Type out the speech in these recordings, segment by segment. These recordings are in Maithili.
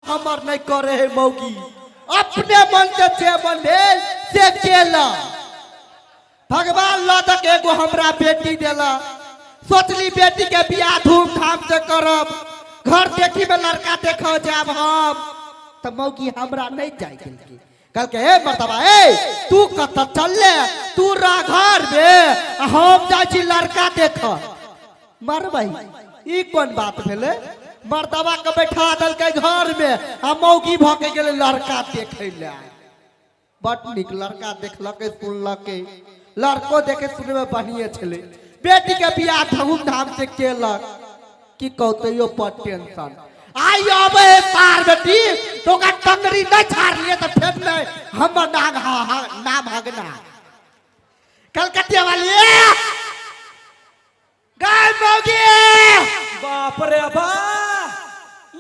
हमर नहीं करे है मौगी, अपने मन से जे मन भेल से केला। भगवान लऽ दऽ के एगो हमरा बेटी देला, सोचली बेटी के बियाह धूमधाम से करब, घर देखी में लड़का देखो जाब हम, तऽ मौगी हमरा नहीं जाय देलकै। कहलकै हे मर्दबा ए तू कतऽ चलले, तू रह घर में आ हम जाइ छी लड़का देख। मरबै ई कोन बात भेलै? मर्दबा के बैठा देलकै घर में आ मौगी भऽ के गेलै लड़का देखै लए। बड नीक लड़का देखलकै सुनलकै, लड़को देखे सुनय में बढ़िए छलै। बेटी के बियाह धूमधाम से केलक। की कहू तैयो पर टेंशन आई अबे है सार बेटी तो ओकरा टंगरी नहीं छाड़लिए तो फेर नहीं हमर नाम नाम हगना कलकतिया वाली ए! गाय मौगी बाप रे बा,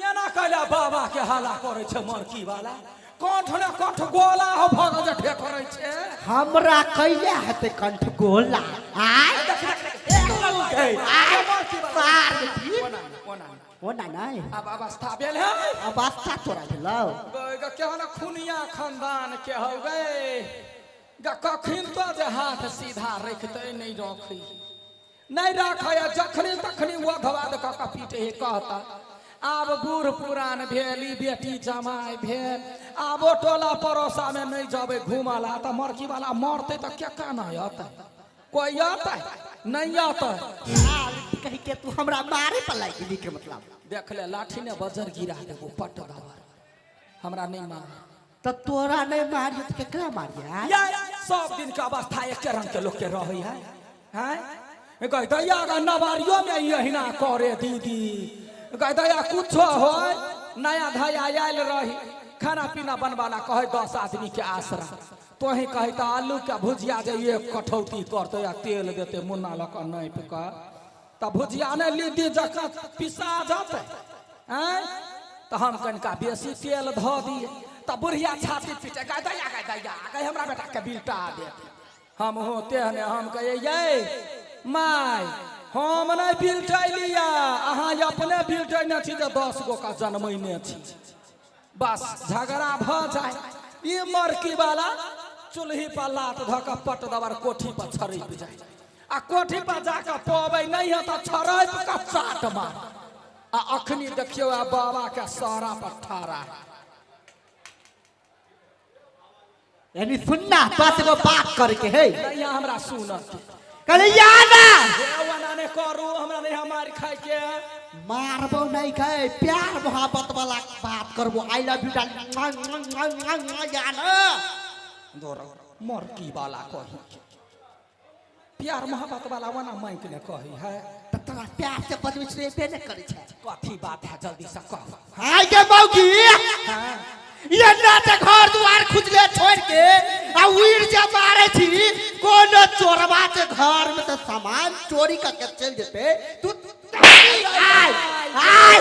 एना कैला बाबा के हाला करै छै मरकी वाला, कंठ ने कंठ गोला हो भग जे ठे करै छै। हमरा कैला हेतै कंठ गोला? आय आय सार बेटी ओना नहि। आब अवस्था भेल है, अवस्था तोरा भेलौ। गै केहन खुनिया खानदान के हौ गै, ग कखन तो जे हाथ सीधा रखतै नहि रखै, नहीं रखै, जखनी तखनी वधवाद कऽ कऽ पीटे हे। कहता आब बूढ़ पुरान भेल, ई बेटी जमाय भेल, आबो टोला पड़ोसा में नहीं जबै घूमऽ ला, तऽ मरकी वाला मरतै तऽ के काना अतै? कोई अतै? नहीं अतै। कही के तू हमरा मारे पर लागि गेली के मतलब? देख ले लाठी ने बजर गिरा देबो पट दबर, हमरा नहीं मार। तऽ तोरा नहीं मारियो तऽ केकरा मारिया? या सब दिन के अवस्था एके रंग के लोग के रहे है। हैं कह दैया गा नवारियो में यहिना करे दीदी, कह दैया कुछो हो नया धया आयल रही, खाना पीना बनवाला कहे 10 आदमी के आसरा, तोही कहे तऽ आलू के भुजिया जे एक कठौती करते आ तेल देते मुन्ना लऽ कऽ नापि कऽ, तऽ भुजिया ने लीदी जकाँ पिसा जतै। आँय तऽ हम कनिका बेसी तेल धऽ दिए तऽ बुढ़िया छाती पीटे, गाय दैया गाय दैया गाय हमरा बेटा के बिलटा देते। हम हो तेहने हम कहिए यै my हम नहि बिलटैलिया, अहाँ अपने बिलटैने छी जे 10 गो का जनमैने छी। बस झगड़ा भऽ जाय। ई मरकी वाला चूल्ही पर लात धऽ कऽ पट दबर कोठी पर छड़पि जाय, आ कोठी पर जाकऽ पबै नहि है तऽ छड़पि कऽ चाट मार। आ अखनी देखियौ आ बाबा के सारा पर ठाड़ा है। यानी सुनना बस एगो बात करके है। नहीं हमरा सुनत। कहले या ना हे ओना नहि करू, हमरा नहीं मार खाय के। मारबो नहीं खाए, प्यार मोहब्बत वाला बात करबो, I love you darling, या ना। दौड़ मरकी वाला कही प्यार मोहब्बत वाला ओना माइक ने कही है। तऽ तोरा प्यार से बजबै छै एबे नहि करै छै। कथी बात है जल्दी से कह। हाय गे मौगी, ये ना ते घर दुआर खुजले छोड़ के आ उड़ जा मारे छी, कोनो चोरबा के घर में तो सामान चोरी करके चल जेते तू। आय आय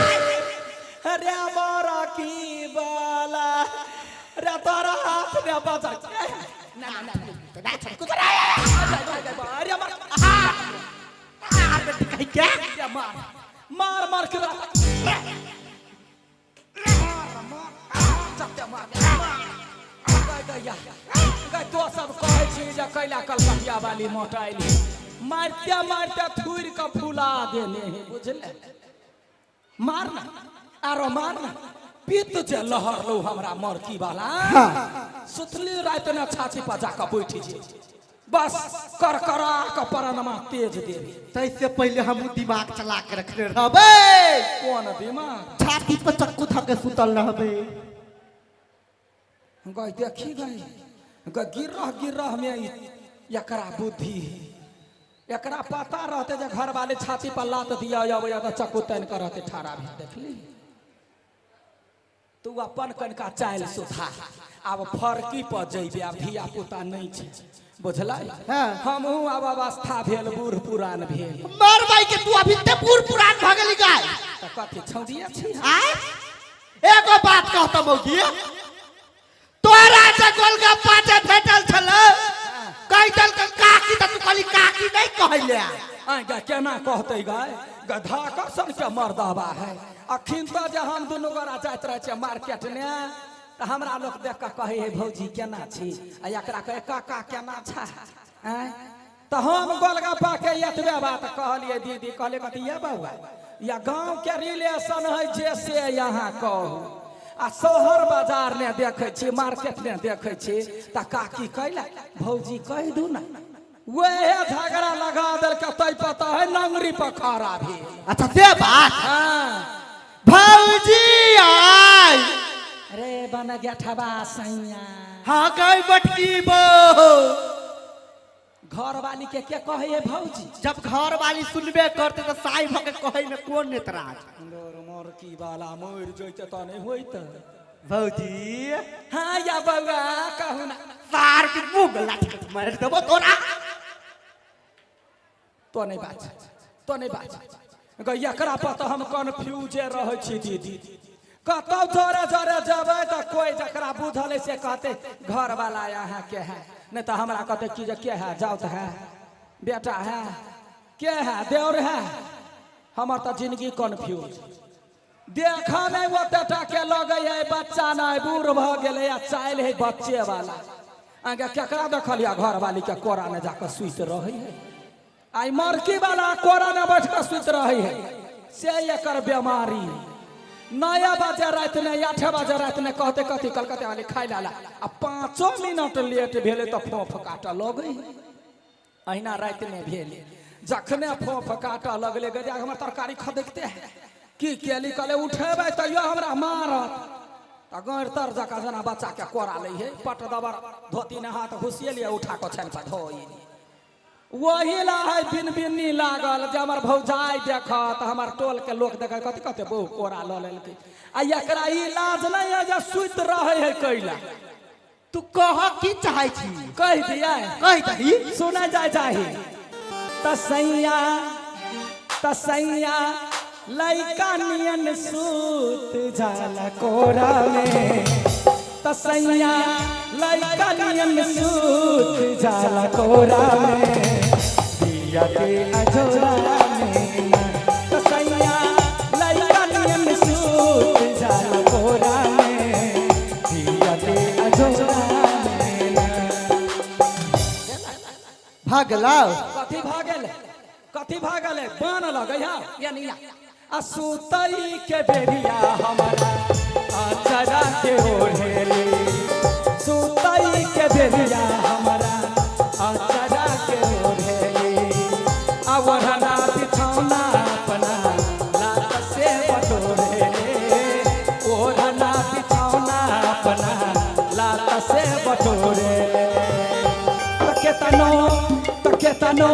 अरे बड़ा की बाला रे तोरा हाथ में बजा ना ना ना अरे मार मार बेटी कहीं क्या मार मार मार के मार मार चलते मार मार। तो सब कहै छी जे कैला कलकतिया वाली मोटाइली मारते मारते थुरि के फुला देने है, बुझले? मार ना आरो मार ना, पित्त जे लहरलो हमरा मरकी वाला। सुतली राति ने छाती पर जाके बैठ जे, बस करकरा के परनमा तेज देवी। तैसे पहले हम दिमाग चला के रखने रहबे। कोन दिमाग? छाती पर चक्कू धके सुतल रहबे। गई देखी गई गई गिरह गिरह में एकरा बुद्धि है, एकरा पता रहते जे घर वाले छाती पर लात दिया अबैया तऽ चक्कू तानि कऽ रहते ठाड़ा भेल। देखली तू अपन कनिका चालि सुधार, आब फरकी पर जइबे, आब धिया पुता नहि छै, बुझलै? हाँ। हमहूँ आब अवस्था भेल बूढ़ पुरान भेल। मर भाई के तू अभी ते बूढ़ पुरान भऽ गेली गाय। तऽ कथी छौड़िए छी? आय एगो बात कहता मौगी, तोरा जे गोलगप्पा जे भेटल छल कहि देलक काकी, तऽ तू कहली काकी नहीं कहले। आइ गे केना कहतै गाय गधा कसन के मर्दबा है। अखिन तऽ जे हम दुनू गोरा जाइत रहै छियै मार्केट ने तऽ हमरा लोक देख कऽ कहै है भौजी केना छी, आ एकरा कहै काका केना छा। आँय तऽ हम गोलगप्पा के एतबे बात कहलियै दीदी, कहलियै कथी ये बौआ, या गाँव के रिलेशन है जे से यहाँ कहू, आ शहर बाजार ने देखै छी मार्केट ने देखै छी तऽ काकी कैला भौजी कहि दू ना, वह झगड़ा लगा देलकै तै पता है नंगरी पर खड़ा भेल। अच्छा से बात। हाँ भौजी आय। अरे बन गया ठबा सैया। हाँ गई बटकी बो। घर वाली के कहे है भौजी? जब घर वाली सुनबे करते तो साई भके कहे में कोन नेतराज। मोर की वाला मर जैते तऽ नहीं होइत। भौजी हाँ या बौआ कहू ना। सार के मुंह में लाठी के मार देबो तोरा। तो नहीं बात, तो नहीं बात गै, एकरा पर तऽ हम कन्फ्यूजे रहै छी दीदी। कतौ जोरे जोरे जेबै तऽ कोइ जकरा बुझल है से कहते घर वाला यहाँ के है, नहीं तऽ हमरा कहते कि जे के है, जाउत है, बेटा है, के है, देवर है। हमर तऽ जिंदगी कन्फ्यूज। देखा नहीं ओते टा के लगै है बच्चा नहीं, बूढ़ भऽ गेलै आ चालि है बच्चे वाला। अहाँके केकरा देखलियै घर वाली के कोरा में जाकऽ सुति रहै है, आई मरकी वाला कोरा में बैठ कऽ सुति रहै है, से एकर बेमारी। 9 बजे राति में 8 बजे राति में कहते कथी कलकत्ते वाली खाइ ला, आ 5 मिनट लेट भेलै तऽ फोफ काटऽ लगै है। अहिना राति में भेलै, जखने फोफ काटऽ लगलै गजा हमर तरकारी खदकते है की केली, कहले उठेबै तैयो हमरा मारत। तऽ गैर तर जकाँ जेना बच्चा के कोरा लै है, पट दबर धोती ने हाथ घुसिएलियै उठा कऽ छानि पर धोइ। वही ला है बिन बिन्नी लागल जे हमर भौजाइ देखत, हमर टोल के लोक देखत, कथी कहते बहु कोरा लऽ लेलकै। आ एकरा ई लाज नहि है जे सुति रहै है कैला। तू कह की चाहै छी? कहि दियै? कहि दही। सुनै जाय चाही। तसैया तसैया लैका नियन सूत जाला कोरा में, तसैया लैका नियन सूत जाला कोरा में, दिया के अजोरा में, तसैया लैका नियन सूत जाला कोरा में, दिया के अजोरा में। भागला कथी भागल, कथी भागल है? बान लगै है यानी आ सुतई के बेरिया हमारा अचरा के ओढ़ेले, सुतई के बेरिया हमारा अचरा के ओढ़ेले, आ ओढ़ना बिछौना अपना लात से बटोरेले, ओढ़ना बिछौना अपना लात से बटोरेले। केतनो त केतनो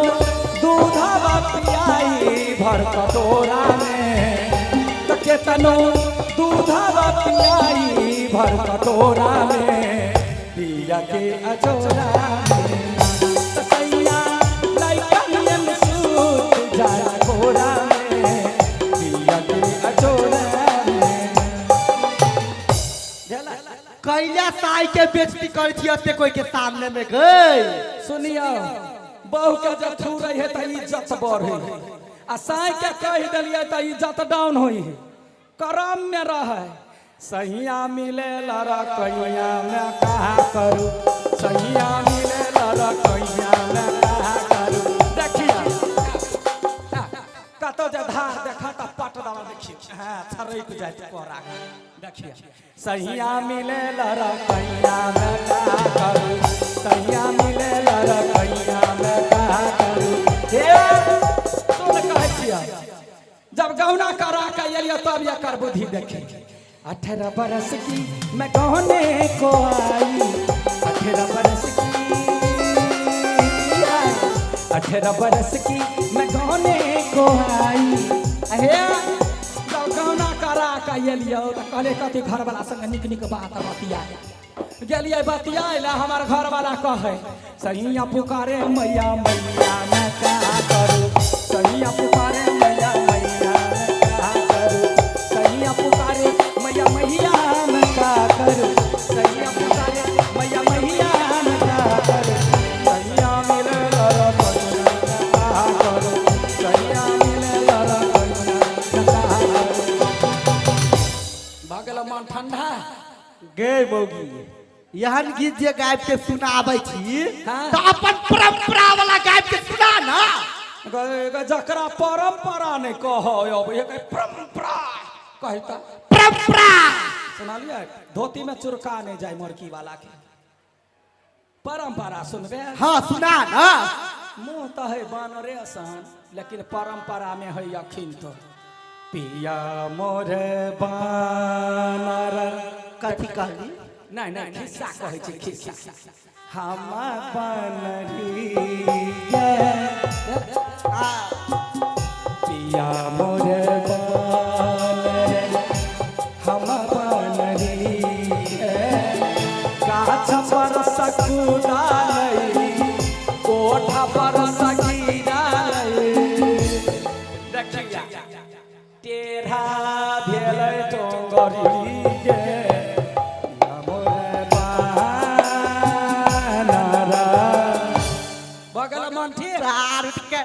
दूधवा पियाई भर कटोरा में, त केतनो दूधवा पियाई भर कटोरा में, पिया के अजोरा में, तसैया लैका नियन सूत जाला कोरा में, पिया के अजोरा में। कैला साई के बेइज्जती करै छी अते कोई के सामने में गई। सुनियो, बहू के जब थूरै है तऽ इज्जत बढ़े है, आ साई के कहि देलियै तऽ इज्जत डाउन होइ है। करम में रहे सहिया मिले लड़कैया में कहा करू, सहिया मिले लड़कैया में कहा करू। देखिए कतौ जे धार देखा तऽ पट दवा देखिए, हाँ छरैक जाइत कोरा। देखिए सहिया मिले लड़कैया में कहा करू, सहिया मिले लड़कैया में कहा करू। हे सुन कहै छियै, जब गौना करा के एलियै तब एकर बुद्धि देखी। 18 बरस की मैं गौने को आई, 18 बरस की, 18 बरस की मैं गौने को आई। हे जब गौना करा के एलियै तऽ कहले कथी घरवाला संग निक निक बात बतिया गेलियै, बतियाय ला हमार घरवाला कहे सैया पुकारे मैया मैया मैं का करू, सैया पुकारे मैया मैया मैं का करू, सैया पुकारे मैया मैया मैं का करू, सैया पुकारे मैया मैया मैं का करू, सैया मिले लड़कैया मैं का करू, गे मौगी एहन गीत जे गाबि के सुनाबै छी हाँ। तऽ अपन परंपरा वाला गाबि के सुना ना। गे गे जकरा परंपरा नहि कहऽ अबै है, परंपरा कहता। परंपरा सुनलियै? धोती में चुरका नहि जाय मरकी वाला के। परंपरा सुनबे? हाँ सुना ना। मुँह तऽ है बानरे सन, लेकिन परंपरा में है अखिन तो पिया मोरे बानर। कथी कहली? नहीं नहीं खिस्सा कहै छी, खिस्सा। हम बनरी पिया मोरे बानर, हम बनरी गाछ पर सकुना कोठा पर सगीना। देखिया टेढ़ा भेलै टोंगरी के मोरे बानर। बगल मन ठीक तार के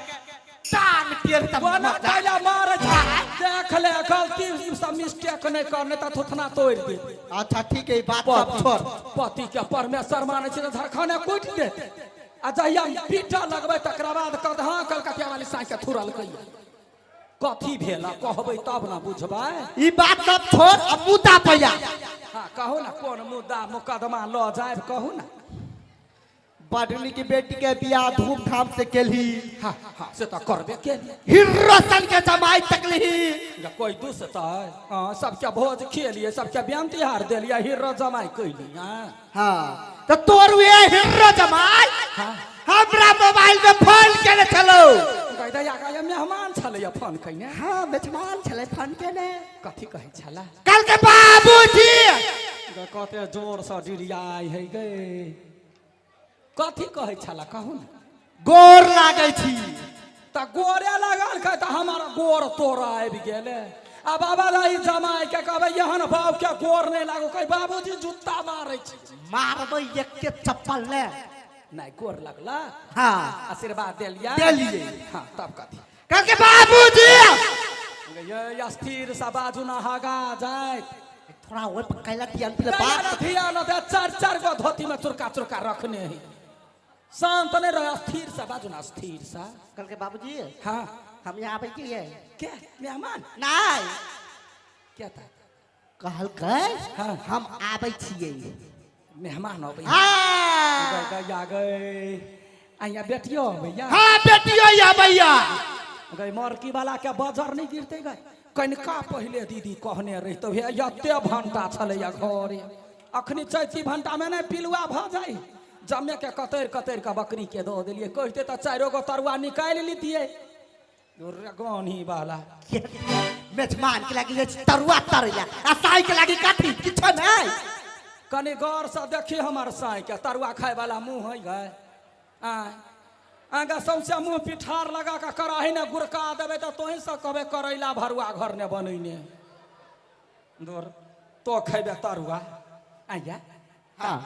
टांग टेढ़ तब कोना कैला मारै छै? देख ले, गलती सब मिस्टेक नहि कर, नहि तऽ थोथना तोड़ि दे। अच्छा ठीक है, ई बात सब छोड़। पति के परमेश्वर मानै छै तऽ झरखाने कुटि देत, आ जहिया पीटा लगबै तकरा बाद कहत हाँ कलकतिया वाली साँइ के थुरलकै। कथी भेल कहबै तब ने बुझबै। ई बात सब छोड़, अब मुद्दा पैया। हाँ कहू ना, कोन मुद्दा मुकदमा लऽ जायब कहू ना। बडनी की बेटी के बियाह धूमधाम से केलही। हाँ हाँ से तऽ करबे केलियै। हिर्रो सन के जमाई तकलही। या कोई दुसतै? हाँ सबके भोज खिएलियै, सबके ब्याह तिहार देलियै, हीरो जमाई कैली। हाँ हाँ तो तोर वे हिर्रो जमाई हाँ। हमरा मोबाइल में फोन केने छलो। गै दैया गै, मेहमान छलैया फोन कयने? हाँ मेहमान छलै फोन केने। कथी कहै छला? कल के बाबूजी। गै कते जोर से डिरियाइ है गै। कथी कहै छला कहू ने। गोर लागै छी। तऽ गोरे लागल के तऽ हमर गोर तोरा आबि गेलै। आ बाबा दाई जमाई के कहबै एहन बाप के गोर नहि लागो, कहै बाबूजी जुत्ता मारै छी। मारबै एके चप्पल ने। नहि गोर लगला? हाँ। आशीर्वाद देलियै? देलियै। हाँ तब कथी? कल के बाबूजी। ये स्थिर सा बाजू ना हगा जाइत। थोड़ा ओहि पर कैला ध्यान दिले बाप बाप। ध्यान दे, चार चार गो धोती में चुरका चुरका रखने है, शांत नहीं रहे, स्थिर सा बाजू ना, स्थिर सा। कल के बाबूजी। हाँ। हम यहाँ आबै छियै। क्या मेहमान? नहीं। क्या था? कहलकै हाँ। हम आबै छियै। मेहमान अबै? हाँ। गै गै गै, आइया बेटियो अबैया? हाँ बेटियो आबैया। गै मरकी वाला के बजर नहीं गिरते गै? कनिका पहिले दीदी कहने रहितो हे, एते भंटा छलैया घरे, अखनी चैती भंटा में नहि पिलुआ भऽ जाइ, जमे के कतरि कतरि के बकरी के दऽ देलियै। कहिते तऽ चारिो गो तरुआ निकालि लितियै गौनी वाला। मेजमान के लागी तरुआ तरैला आ साई के लागी कथी किछो नहीं। कनि गौर से देखी हमर साई के, तरुआ खाय वाला मुँह है गै। आँय आगाँ सौंसे मुँह पिठार लगा कऽ कड़ाही ने गुड़का देबै तऽ तोहीं सब कहबै करैला भरुआ घर ने बनैने दूर तो खैबे तरुआ। आइया हाँ।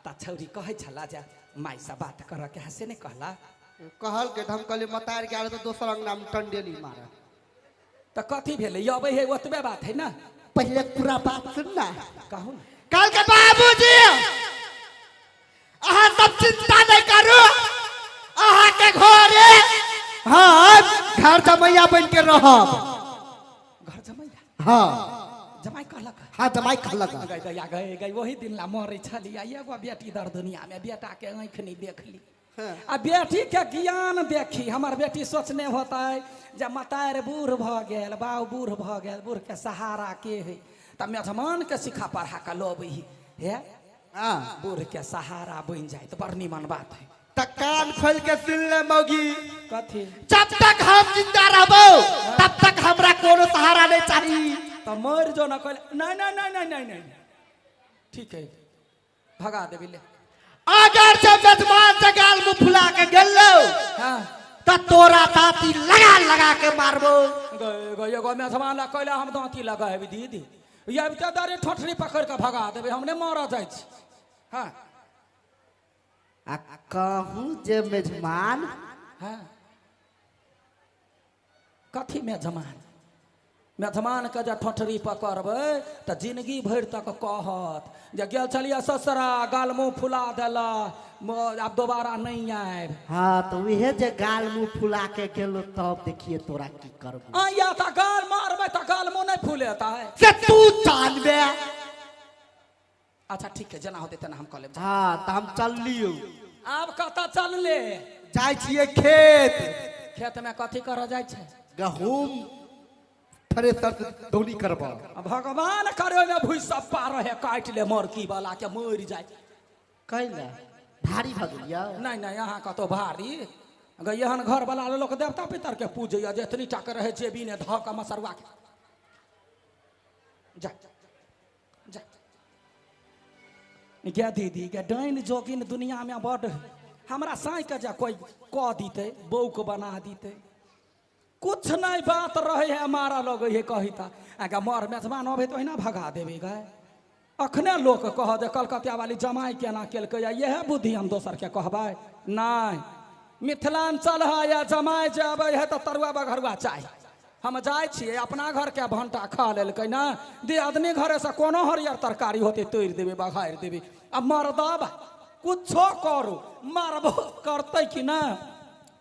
ता छौरी कहै छला जे माय से बात करऽ के है, से नहि कहला? कहल के हम कहली मतार के आवे तो दोसर अंगना में टंडेली मारे। तऽ कथी भेलै? अबै है ओतबे बात है ना। पहले पूरा बात सुन ना। कहू ना। कल के बाबूजी अहाँ सब चिंता नहीं करू, अहाँ के घरे हम घर जमैया बन के रहब। घर जमैया? हाँ। जमाई कहलक? हाँ जमाई कहलक। गई दैया गई गई, वही दिन ला मरै छलियै, एगो बेटी दर दुनिया में, बेटा के आँखि नहीं देखली। आ बेटी के ज्ञान देखी, हमर बेटी सोचने होतै जे मतार बूढ़ भऽ गेल, बाउ बूढ़ भऽ गेल, बूढ़ के सहारा के है, तऽ मेजमान के सिखा पढ़ा के लबै हे। हाँ। बूढ़ के सहारा बनि जाए तऽ बड़ निमन बात है। त कान खोल के सुन ले मौगी। कथी? जब तक हम जिंदा रहबो तब तक हमरा कोनो सहारा नहीं चाहिए। तऽ मरि जो न कहले। नहीं नहीं नहीं नहीं नहीं नहीं ठीक है, भगा देबी ले। अगर जब मेजमान से गाल मुंह फुला के गेलो हाँ। त तोरा ताती लगा लगा के मारबो। गए गए, एगो मेजमान ला कहले हम दाँती लगाबी दीदी, आबिते दारे ठोठरी पकड़ के भगा देबै, हम नहि मारऽ जाइ छी। हाँ। आ कहूँ जे मेजमान। हाँ कथी मेजमान? मेजबानके जे ठोठरी पकड़बै तऽ जिंदगी भरि तक कहत जे गेल छलियै ससुरा, गाल मुँह फुला देला, आब दोबारा नहि आयब। हाँ तो उहे जे गाल मुँह फुला के गेलो तब देखिए तोरा की करबो। आया तऽ गाल मारबै तऽ गाल मुँह नहि फुलेतै। से तू जानबे। अच्छा ठीक है, जेना होतै तेना हम कऽ लेब। हाँ तऽ हम चललियौ। आब कतऽ चलले? जाइ छियै खेत। खेत में कथी करऽ जाइ छै? गहूम थ्रेसर से दौनी करब। भगवान करे ओहिमे भूसि सब पार रहे, काटि ले मरकी वाला के मरि जाय। कैला भारी भऽ गेलियै? नहि नहि, अहाँ कतौ भारी गे, एहन घर वाला लोक देवता पितर के पूजैया जे एतनी टा के रहे जेबी ने धऽ कऽ मसरुआ के। जा जा गे दीदी गे, डाइन जोगिन दुनिया में बड। हमरा साँइ के जे कोई कऽ दितै, बौक बना दितै, कुछ नहीं बात रहे है, मारा लगे है कही ता। आगे मर मेजबान अबे तो ओहिना भगा देबे गे। अखने लोक कह जे कलकतिया वाली जमाई केना केलकै, इएह बुद्धि हम दोसर के कहबै नहीं। मिथिलांचल है या जमाई जे अबै है तऽ तरुआ बघरुआ चाही। हम जाइ छियै अपना घर के भंटा खा लेलकै ना, दियादनी घरे से कोनो हरियर तरकारी होतै तोड़ि देबै बघारि देबै। आ मरदबा कुछो करू मारबो करतै कि ना,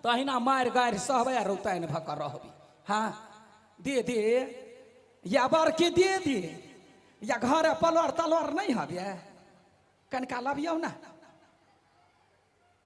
तहिना मारि गारि सहबै आ रौताइन भऽ कऽ रहबै। हाँ दीदी या बड़की दीदी या घरे पलवर तलवर नहि हबे, कनिका लबियौ ने।